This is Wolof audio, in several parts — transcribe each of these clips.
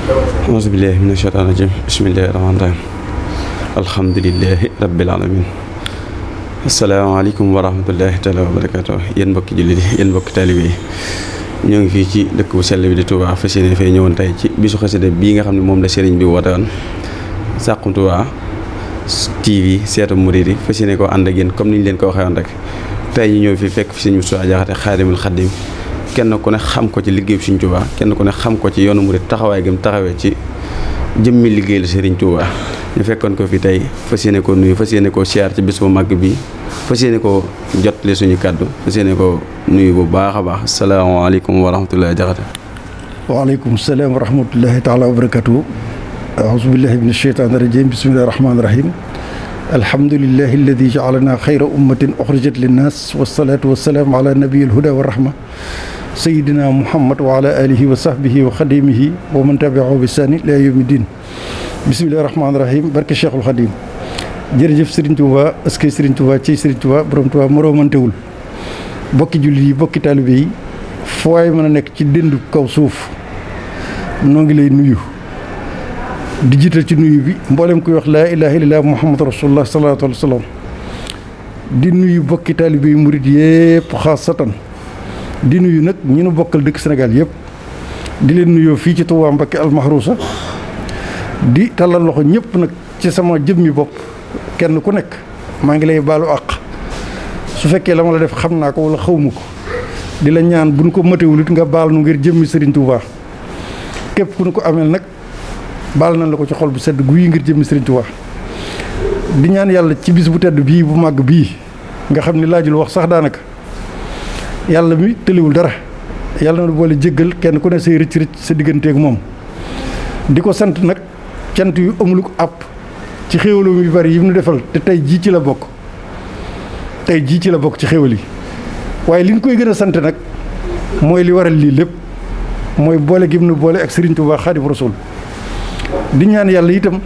auzu billahi mina shaytaani rajim bismillahi rahmaani rahim alhamdulillahi rabbil alamin asalaamaaleykum wa rahmatullahi taala wa barakatuh yéen mbokki jullit yi yéen mbokki taalibe yi ñoo ngi fii ci dëkk bu sell bi di Touba fas yéene fay ñëwoon tey ci bisu xasida bii nga xam ne moom la sëriñ bi woote woon Saxum Touba TV seetu murid yi fas yéene koo ànd ak yéen comme ni ñu leen ko waxee woon rek tey ñu ñëw fi fekk fi sëñ Moustapha Diakhaté Xaadimul Xaadim kenn ku ne xam ko ci liggéeyu Sëriñ Touba kenn ku ne xam ko ci yoonu murid taxawaay gi mu taxawee ci jëmmi liggéey la Sëriñ Touba ñu fekkoon ko fi tey fas yéene koo nuyu fas yéene koo siyaar ci bis bu màgg bi fas yéene koo jottali suñu kàddu fas yéene koo nuyu bu baax a baax asalaamaaleykum wa rahmatullahi Diakhaté. waaleykum salaam wa rahmatullahi taala wa barakatuh. aouzu billahi min asheytaani rajim bismillahi rahmaani rahim. alhamdulillahi alladi jaalana xayra ummatin uxrijat linnas wasalaatu wasalaamu ala nabiyil huda wa rahma sayidina muhammad wa ala alihi wa sahbihi wa xadimihi wa man tabiahu bi sani ila yawmi din bismillahi rahmaani rahim barke cheikhul xadim jërëjëf Serigne Touba askay Serigne Touba ci Serigne Touba borom Touba moroomantewul bokki jullit yi bokki taalibe yi foo waay mën a nekk ci dëndu kaw suuf noo ngi lay nuyu di jiital ci nuyu bi mboolem kuy wax laa ilaha illallah muhammadu rasulullah sallallahu alayhi wa sallam di nuyu bokki taalibe yi murid yëpp xaasatan di nuyu nag ñi nu bokkal dëkk Sénégal yëpp di leen nuyoo fii ci Touba Mbacké almahrousa di tàllal loxo ñëpp nag ci sama jëmmi bopp kenn ku nekk maa ngi lay baalu àq su fekkee la ma la def xam naa ko wala xawma ko di la ñaan buñ ko matewul it nga baal nu ngir jëmmi Serigne Touba képp ku nu ko ameel nag baal nañ la ko ci xol bu sedd guy ngir jëmmi Serigne Touba di ñaan yàlla ci bis bu tedd bii bu màgg bii nga xam ni laajul wax sax daanaka yàlla mi tëliwul dara yàlla na boole jéggal kenn ku ne say rëcc rëcc sa digganteeg moom di ko sant nag cant yu amul ko àpp ci xéewaloo yu bari yi mu defal te tey jii ci la bokk ci xéewal yi waaye li ñu koy gën a sant nag mooy li waral lii lépp mooy boole gi mu nu boole ak Serigne Touba Xaadim Rasul di ñaan yàlla itam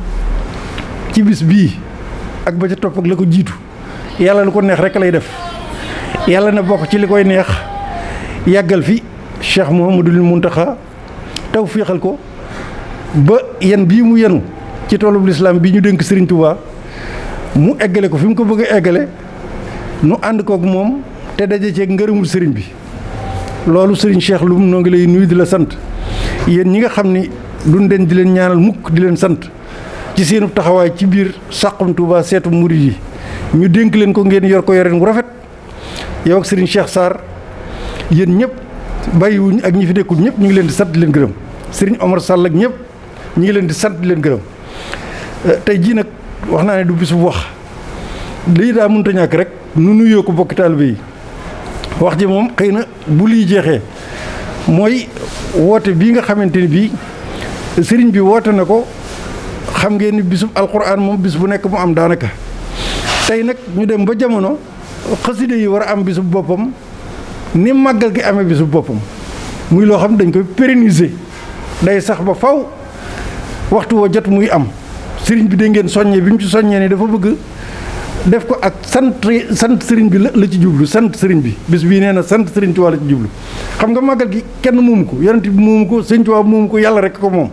ci bis bii ak ba ca topp ak la ko jiitu yàlla lu ko neex rek lay def yàlla na bokk ci li koy neex yàggal fi Cheikh Mouhamadoul Mountakha taw féexal ko ba yan bii mu yenu ci toolub lislaam bi ñu dénk Serigne Touba mu eggale ko fi mu ko bëgg a eggale nu ànd kook moom te daje ceeg ngërëmul Serigne bi loolu Serigne Cheikh Loum noo ngi lay nuyu di la sant yéen ñi nga xam ni duñ den di leen ñaanal mukk di leen sant ci seenu taxawaay ci biir Saxum Touba seetu murid yi ñu dénk leen ko ngeen yor ko yoreen wu rafet yow ak Serigne Cheikh Sarr yéen ñëpp bàyyiwuñ ak ñi fi nekkul ñëpp ñu ngi leen di sant di leen gërëm Serigne Omar Sall ak ñëpp ñu ngi leen di sant di leen gërëm tey jii nag wax naa ne du bis bu wax lii daa mënta ñàkk rek nu nuyoo ko bokki taalibe yi wax ji moom xëy na bu lii jeexee mooy woote bii nga xamante ni bii sëriñ bi woote na ko xam ngeen ni bisub alquran moom bis bu nekk mu am daanaka tey nag ñu dem ba jamono xaside yi war a am bisub boppam ni màggal gi amee bisub boppam muy loo xam dañ koy pérenniser day sax ba faw waxtu wa jot muy am sëriñ bi da ngeen soññee bi mu ci soññee ni dafa bëgg def ko ak sant sëriñ bi la ci jublu sant sëriñ bi bis bii nee na sant sëriñ Tuubaa la ci jublu xam nga màggal gi kenn moomu ko yonent bi moomu ko sëriñ Tuubaa moomu ko yàlla rek ko moom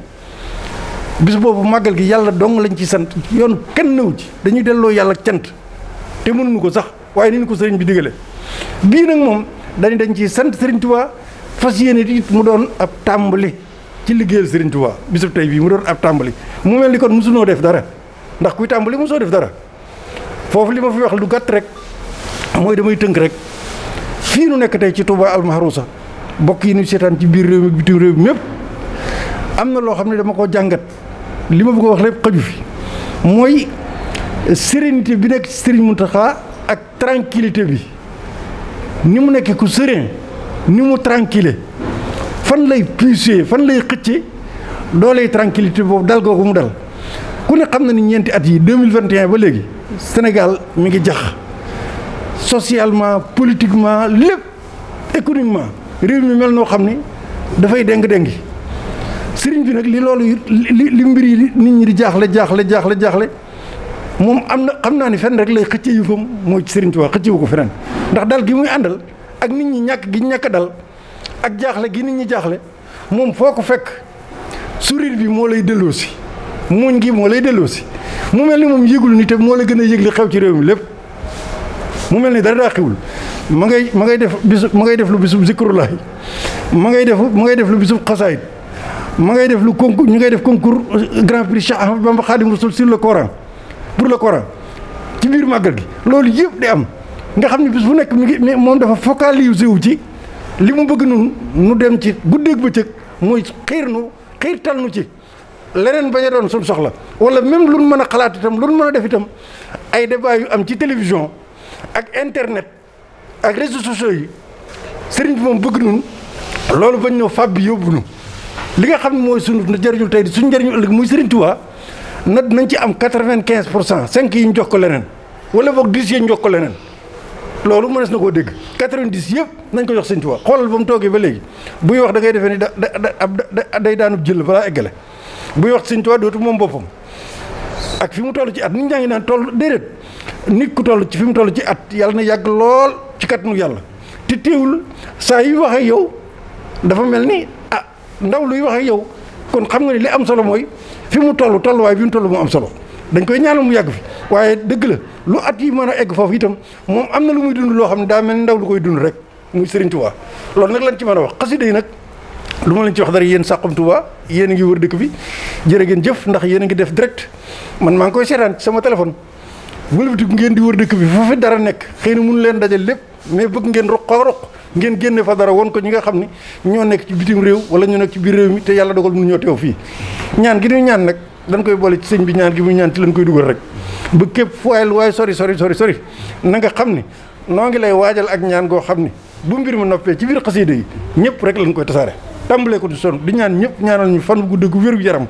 bis boobu màggal gi yàlla dong lañ ci sant yoon kenn nëw ci dañuy delloo yàlla cant te mënuñu ko sax waaye ni ñu ko sëriñ bi digale bii nag moom dañ ciy sant sëriñ Tuubaa fas yéene it mu doon ab tàmbali ci liggéeyal sëriñ Tuubaa bisub tey bii mu doon ab tàmbali mu mel ni kon mosunoo def dara ndax kuy tàmbali mosoo def dara foofu li ma fi wax lu gàtt rek mooy damay tënk rek fii nu nekk tey ci Touba almahrousa bokk yi nu seetaan ci biir réew mi bitim réew mi mépp am na loo xam ne dama ko jàngat li ma bëgg a wax lépp xaju fi mooy sérénité bi nekk ci Serigne Mountakha ak tranquillité bi ni mu nekk ku serein ni mu tranquille fan lay puiser fan lay xëcce dooley tranquillité boobu dal googu mu dal ku ne xam na ni ñeenti at yi 2021 ba léegi Sénégal mi ngi jax socialement politiquement lépp économiquement réew mi mel noo xam ni dafay déng-déngi sëriñ bi nag li loolu li mbir yi nit ñi di jaaxle moom am na xam naa ni fenn rek lay xëcce yu fam mooy ci Sëriñ Tuubaa xëccewu ko feneen ndax dal gi muy àndal ak nit ñi ñàkk gi ñàkk dal ak jaaxle gi nit ñi jaaxle moom foo ko fekk sourire bi moo lay delloosi muuñ gi moo lay delloosi mu mel ni moom yëgul ni te moo la gën a yëg li xew ci réew mi lépp mu mel ni dara daa xewul ma ngay def lu bisub zikrulahi ma ngay def lu bisub xasaayid ma ngay def lu concours ñu ngay def concours grand prix Cheikh Ahmadou Bamba Khadim Rassoul sur le Coran pour le Coran ci biir màggal gi loolu yëpp di am nga xam ne bis bu nekk mi ngi moom dafa focalisé wu ci li mu bëgg nun nu dem ci guddeeg bëccëg muy xiirtal nu ci leneen bañ a doon suñ soxla wala même lu mën a xalaat itam lu mën a def itam ay débat yu am ci télévision ak internet ak réseaux sociaux yi sëriñ bi moom bëgg nun loolu bañ ñoo fab bi yóbbu nu li nga xam ne mooy suñu njëriñul tey suñu njëriñu ëllëg muy sëriñ Tuubaa na nañ ci am 95% 5 yi ñu jox ko leneen wala boog 10 yi ñu jox ko leneen loolu mënees na koo dégg 90 yëpp nañ ko jox sëriñ Tuubaa xoolal ba mu toogee ba léegi buy wax da ngay defee ni day daanub jël balaa eggale buy wax sëriñ Tuubaa dootu moom boppam ak fi mu toll ci at nit ñaa ngi naan toll déedéet nit ku toll ci fi mu toll ci at yàlla na yàgg lool ci kattanu yàlla te teewul saa yu wax ak yow dafa mel ni ndaw luy wax ak yow kon xam nga ni li am solo mooy fi mu tolluwaay bi mu toll mu am solo dañ koy ñaanal mu yàgg fi waaye dëgg la lu at yi mën a egg foofu itam moom am na lu muy dund loo xam ne daa mel ni ndaw lu koy dund rek muy Serigne Touba loolu nag lañ ci mën a wax xasida yi nag lu ma leen ci wax dara yéen Saxum Touba yéen a ngi wër dëkk bi jërë ngeen jëf ndax yéen a ngi def direct man maa ngi koy seetaan ci sama téléphone wëlbatiku ngeen di wër dëkk bi foofu dara nekk xëy na mënu leen dajal lépp mais bëgg ngeen roq ngeen génne fa dara woon ko ñi nga xam ni ñoo nekk ci bitim réew wala ñoo nekk ci biir réew mi te yàlla dogal mënu ñoo teew fii ñaan gi ñuy ñaan nag dañ koy boole ci sëñ bi ñaan gi muy ñaan ci lañ koy dugal rek ba képp fu waaye sori na nga xam ni noo ngi lay waajal ak ñaan goo xam ni bu mbir ma noppee ci biir xasida yi ñëpp rek lañ koy tasaare tàmbalee ko di sonn di ñaan ñëpp ñaanal ñu fan bu gudd gu wér gu yaram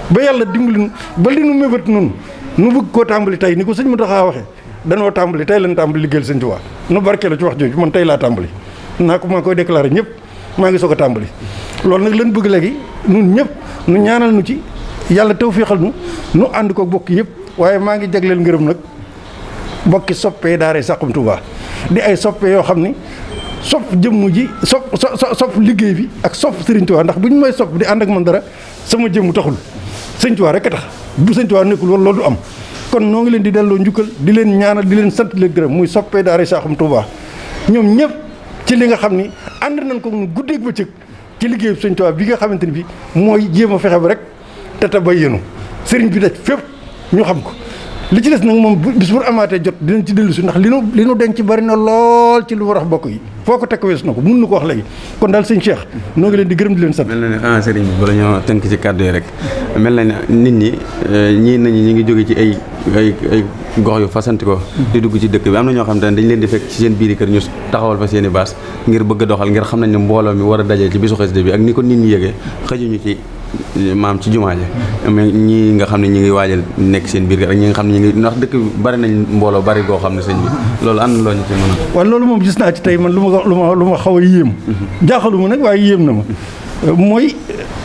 ba yàlla dimbali ba li nu mébét nun nu bëgg koo tàmbali tey ni ko sëñ Mountakha waxee danoo tàmbali tey lañ tàmbali liggéeyal sëñ Tuubaa nu barkeelu ci wax jooju man tey laa tàmbali maa koy déclaré ñëpp maa ngi soog a tàmbali loolu nag lañ bëgg léegi nun ñëpp nu ñaanal nu ci yàlla tawfeexal nu ànd ko bokk yëpp waaye maa ngi jagleel ngërëm nag bokki soppee daaree Saxum Touba di ay soppee yoo xam ni sopp jëmm ji sopp liggéey bi ak sopp Sëriñ Tuubaa ndax bu ñu may sopp di ànd ak man dara sama jëmm taxul Sëñ Tuubaa rek a tax bu Sëñ Tuubaa nekkul woon loolu du am kon noo ngi leen di delloo njukkal di leen ñaanal di leen sant leen gërëm muy soppee daaree Saxum Touba ñoom ñëpp ci li nga xam ni ànd nañ ko mu guddeeg bëccëg ci liggéeyu Sëñ Tuubaa bi nga xamante ni bi mooy jéem a fexe ba rek te tabayyanu sëriñ bi daj fépp ñu xam ko li ci des nag moom bis bu amaatee jot dinañ ci dellu si ndax li nu denc bari na lool ci lu war a bokk yi foo ko tekk wees na ko mun na ko wax léegi kon daal sëñ Cheikh noo ngi leen di gërëm di leen sant. mel na ne sëriñ bi bala ñoo tënk ci kàddu yi rek mel na ne nit ñi ñi ngi jóge ci ay gox yu fasanti ko di dugg ci dëkk bi am na ñoo xam ne dañ leen di fekk ci seen biiri kër ñu taxawal fa seen i baas ngir bëgg a doxal ngir xam nañ ne mbooloo mi war a dajee ci bisu xasida bi ak ni ko nit ñi yëgee xëjuñu ci maam ci jumaa ji mais ñi nga xam ne ñi ngi waajal nekk seen biir kër ak ñi nga xam ne ñi ngi ndax dëkk bi bari nañ mbooloo bari goo xam ne sëñ bi loolu ànd loo ñu ci mën a. waaw loolu moom gis naa ci tey man lu ma xaw a yéem jaaxaluma nag waaye yéem na ma mooy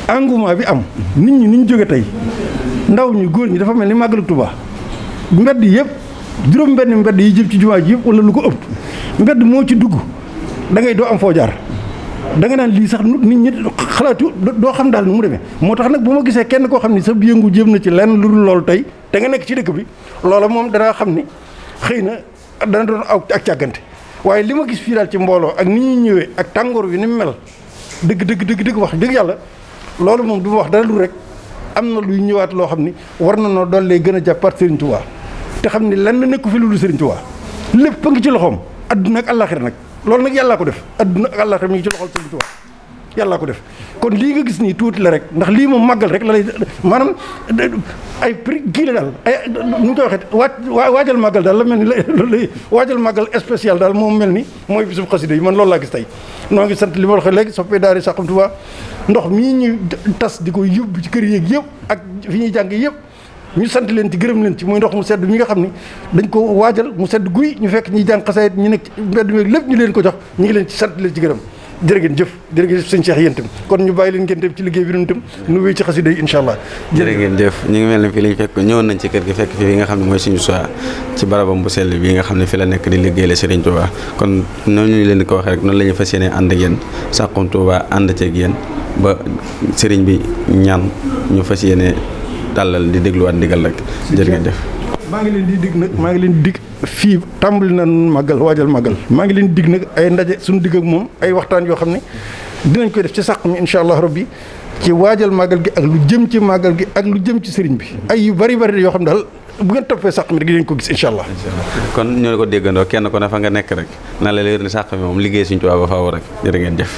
engouement bi am nit ñi ni ñu jóge tey ndaw ñi góor ñi dafa mel ni màggalu Tuubaa mbedd yëpp juróom benn mbedd yi jëm ci jumaa ji yëpp wala lu ko ëpp mbedd moo ci dugg da ngay doo am foo jaar da nga naan lii sax nit ñi xalaatu doo xam daal nu mu demee moo tax nag bu ma gisee kenn koo xam ni sa yëngu jëm na ci lenn lu dul loolu tey te nga nekk ci dëkk bi loola moom danaa xam ni xëy na dana doon ak càggante waaye li ma gis fii daal ci mbooloo ak ni ñuy ñëwee ak tàngoor bi ni mu mel dëgg wax dëgg yàlla loolu moom du ma wax dara lu rek am na luy ñëwaat loo xam ni war na noo dollee gën a jàppaat Serigne Touba te xam ni lenn nekku fi lu dul Serigne Touba lépp a ngi ci loxoom adduna ak àllaaxira nag loolu nag yàllaa ko def adduna ak àllaaxira mi ngi ci loxol Serigne Touba yàllaa ko def kon lii nga gis nii tuuti la rek ndax lii moom màggal rek la lay maanaam ay prix kii la daal ay nu ñu koy waxee waajal màggal daal la mel ni loolu lay waajal màggal spécial daal moom mel ni mooy bisub xasida yi man loolu laa gis tey noo ngi sant li ma waxee léegi soppee daari Saxum Touba ndox mii ñuy tas di ko yóbbu ci kër yeeg yëpp ak fi ñuy jàng yëpp ñu sant leen ci gërëm leen ci muy ndox mu sedd mi nga xam ni dañ ko waajal mu sedd guy ñu fekk ñuy jàng xasaayit ñu nekk ci mbedd mi lépp ñu leen ko jox ñu ngi leen ci sant leen ci gërëm jërë ngeen jëf sëñ Cheikh yéen tam kon ñu bàyyi leen ngeen dem ci liggéey bi ñun tam nu wéy ci xasida yi incha allah. jërë ngeen jëf ñu ngi mel ne fii lañ fekk ñëwoon nañ ci kër gi fekk fi nga xam ne mooy suñu soir ci barabam bu sell bi nga xam ne fi la nekk di liggéeyal Serigne Touba kon noonu ñu leen di ko waxee rek noonu la ñu fas yéene ànd ak yéen Saxum Touba ànd ceeg yéen ba Serigne bi ñaan ñu fas yéene tàllal di dégluwaat ndigal rek jërë ngeen jëf. maa ngi leen di dig nag maa ngi leen di dig fii tàmbali na màggal waajal màggal maa ngi leen di dig nag ay ndaje suñu digg ak moom ay waxtaan yoo xam ne dinañ koy def ci sàq mi incha allah rabbi ci waajal màggal gi ak lu jëm ci màggal gi ak lu jëm ci sëriñ bi ay yu bari yoo xam daal bu ngeen toppee sàq mi rek dinañ ko gis incha allah. kon ñoo ko déggandoo kenn ko ne fa nga nekk rek na la leer ni sàq mi moom liggéey Sëriñ Tuubaa ba faaw rek jërë ngeen jëf.